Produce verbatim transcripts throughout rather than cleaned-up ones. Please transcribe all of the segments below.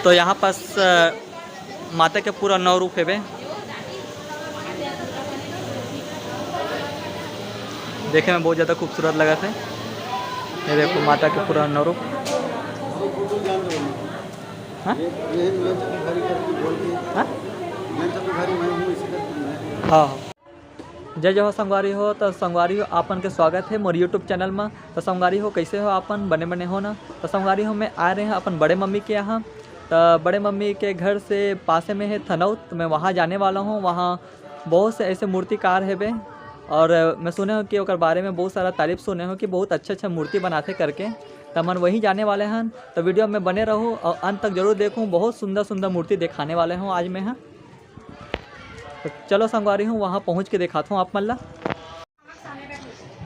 तो यहाँ पास, अ, माता के पूरा नौ रूप हेबे। देखे में बहुत ज़्यादा खूबसूरत लगत हे। ये देखो माता के पूरा नौ रूप। हाँ? हाँ? हाँ। जय जोहार संगवारी हो। तो संगवारी हो, आप मन के स्वागत हे मोर YouTube चैनल म। तो संगवारी हो, कैसे हो आप मन? बने बने हो ना? तो संगवारी हो, मैं आए रहे हैं अपन बड़े मम्मी के यहाँ। तो बड़े मम्मी के घर से पासे में है थनौद, तो मैं वहाँ जाने वाला हूँ। वहाँ बहुत से ऐसे मूर्तिकार हेबे, और मैं सुने हो कि ओकर बारे में बहुत सारा तारीफ सुने हो कि बहुत अच्छा अच्छा मूर्ति बनाथे करके। तो हमन वहीं जाने वाले हन। तो वीडियो में बने रहू और अंत तक जरूर देखू, बहुत सुंदर सुंदर मूर्ति दिखाने वाले हूँ आज मैं, हाँ। तो चलो संगवारी हो, वहाँ पहुँच के दिखाता हूँ आप मन ला।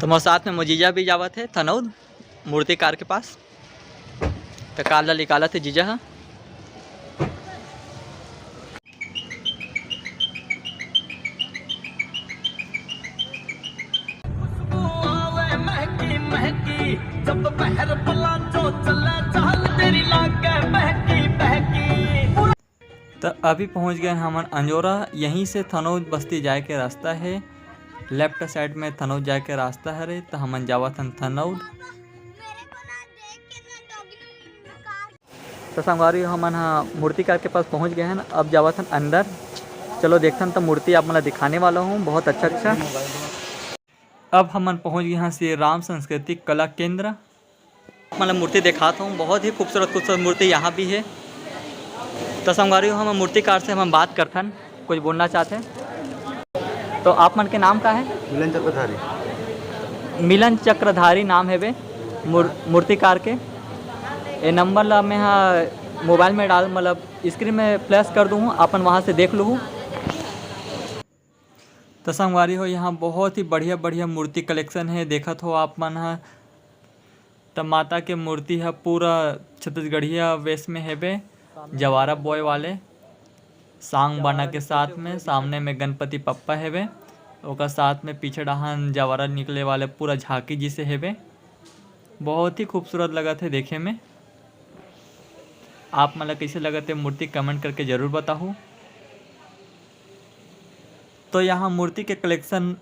तो मोर साथ में मोर जीजा भी जावत हे थनौद मूर्तिकार के पास। तो कार ला निकालत हे जीजा हा। त अभी पहुंच गए हमन अंजोरा। यहीं से थनौद बस्ती जाए के रास्ता हे, लेफ्ट साइड में थनौद जाए के रास्ता हरे। त हमन जावत हन थनौद। त संगवारी हो, हमन ह मूर्तिकार के पास पहुंच गए हन। अब जावत हन अंदर। चलो देखथन त मूर्ति आप मन ला दिखाने वाला हूँ, बहुत अच्छा अच्छा। अब हमन पहुंच गए हन श्री राम सांस्कृतिक कला केंद्र। मतलब मूर्ति दिखात हूँ, बहुत ही खूबसूरत खूबसूरत मूर्ति यहाँ भी है। तो संगवारी हो, हम मूर्तिकार से हम बात करथन, कुछ बोलना चाहते हैं। तो आप मन के नाम का है? मिलन चक्रधारी। मिलन चक्रधारी नाम है बे मूर-, मूर्तिकार के। ये नंबर ला मैं हा मोबाइल में डाल, मतलब स्क्रीन में फ्लैश कर दूँ, अपन वहाँ से देख लूँ। त संगवारी हो, यहाँ बहुत ही बढ़िया बढ़िया मूर्ति कलेक्शन है, देखत हो आप मन ह। त माता के मूर्ति ह पूरा छत्तीसगढ़िया वेश में हेबे, जवारा बोए वाले सांग बाना के साथ में। सामने में गणपति पप्पा हेबे, ओकर साथ में पीछे डहान जवारा निकले वाले पूरा झांकी जैसे हेबे। बहुत ही खूबसूरत लगत है देखे में। आप मन ला कैसे लगत है मूर्ति, कमेंट करके जरूर बताहू। तो यहाँ मूर्ति के कलेक्शन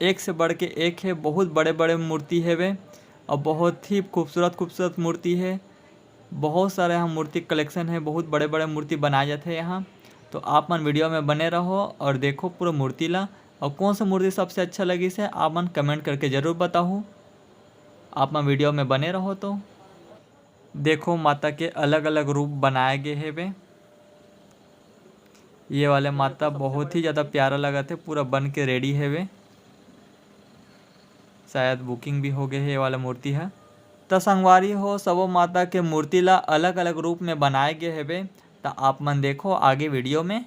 एक से बढ़ के एक है, बहुत बड़े बड़े मूर्ति हेवे और बहुत ही खूबसूरत खूबसूरत मूर्ति है। बहुत सारे यहाँ मूर्ति कलेक्शन है, बहुत बड़े बड़े मूर्ति बनाए जाते हैं यहाँ। तो आप मन वीडियो में बने रहो और देखो पूरा मूर्ति ला। और कौन सा मूर्ति सबसे अच्छा लगिस है, आप मन कमेंट करके जरूर बताहू, आप मन वीडियो में बने रहो। तो देखो माता के अलग अलग रूप बनाए गए हेवे। ये वाले माता बहुत ही ज़्यादा प्यारा लगत है, पूरा बन के रेडी हेवे। शायद बुकिंग भी हो गए है ये वाला मूर्ति है। त संगवारी हो, सबो माता के मूर्ति ला अलग अलग रूप में बनाए गए हेवे। त आप मन देखो आगे वीडियो में।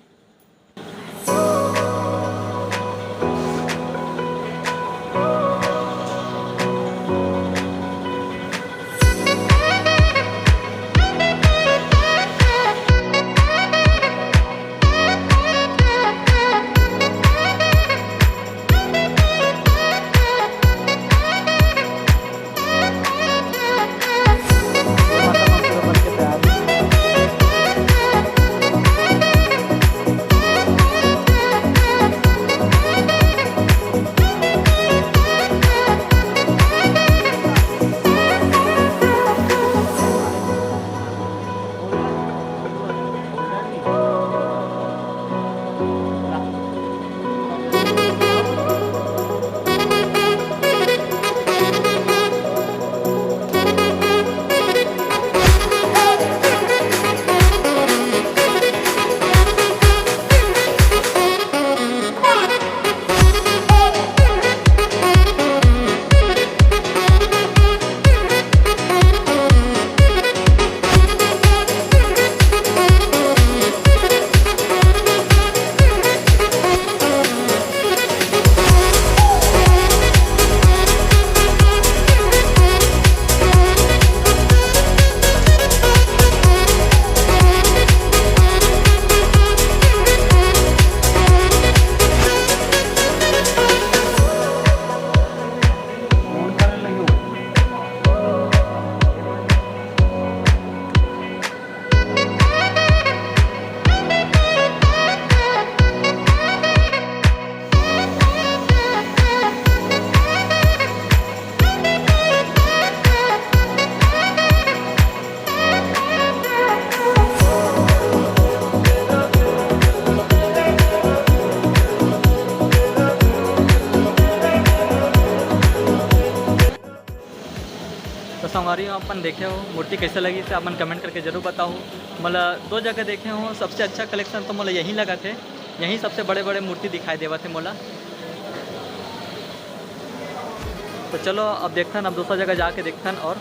संगवारी हो, अपन देखे हो मूर्ति कैसे लगिस हे, अपन comment करके जरूर बताओ। मोला दो जगह देखे हो, सबसे अच्छा collection तो मोला यहीं लगा थे, यहीं सबसे बड़े बड़े मूर्ति दिखाई देवत हे मोला। तो चलो अब देखथन, अब दूसरा जगह जाके देखथन। और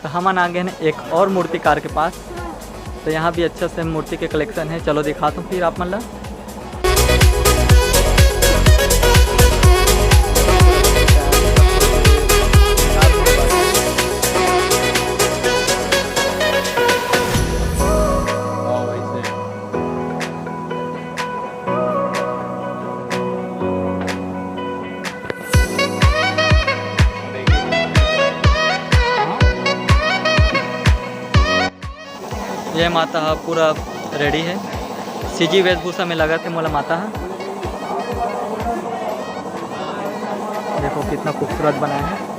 तो हमन आ गए हैं एक और मूर्तिकार के पास। तो यहाँ भी अच्छा से मूर्ति के collection है, चलो दिखाता हूँ फिर आप मन ला। ये माता ह पूरा ready है, C G वेशभूषा में लगत हे मोला माता ह। देखो कितना खूबसूरत बनाया है।